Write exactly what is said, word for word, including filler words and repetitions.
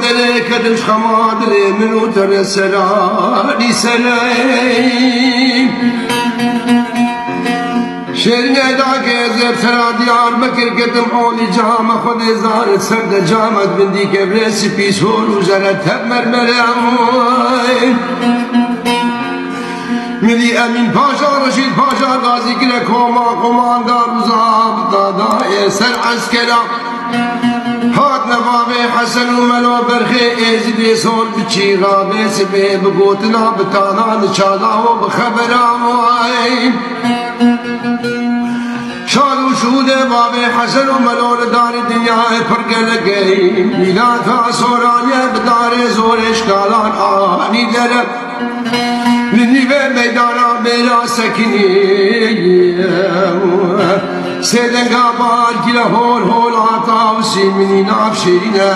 Kedim xema dilê min û te re serarî serey. Şêrîne dagê zevsera Diyarbekir ketim olî cama xwe dê zarit ser de camet bindî kevrê spî sor û zere tev mermere. Milî Emîn Paşa, Reşîd Paşa, Gazî Kile, Koma, Komandar û zabita dayê ser eskera. Hatine bavê Hesen û Melo Berxê Êzidê sor biçî rabê sibê bi gotina bi tana niçada û bi xebera wayê. Şad û şûdê bavê Hesen û Melo li darê dinyayê pir gelek ey. Mîlata soraniye bi darê zorê şkalan anî dere. Li nîvê meydana mêra sekinî. Sê denga bar gîle hol hol a tawsî minî nav şêrîne.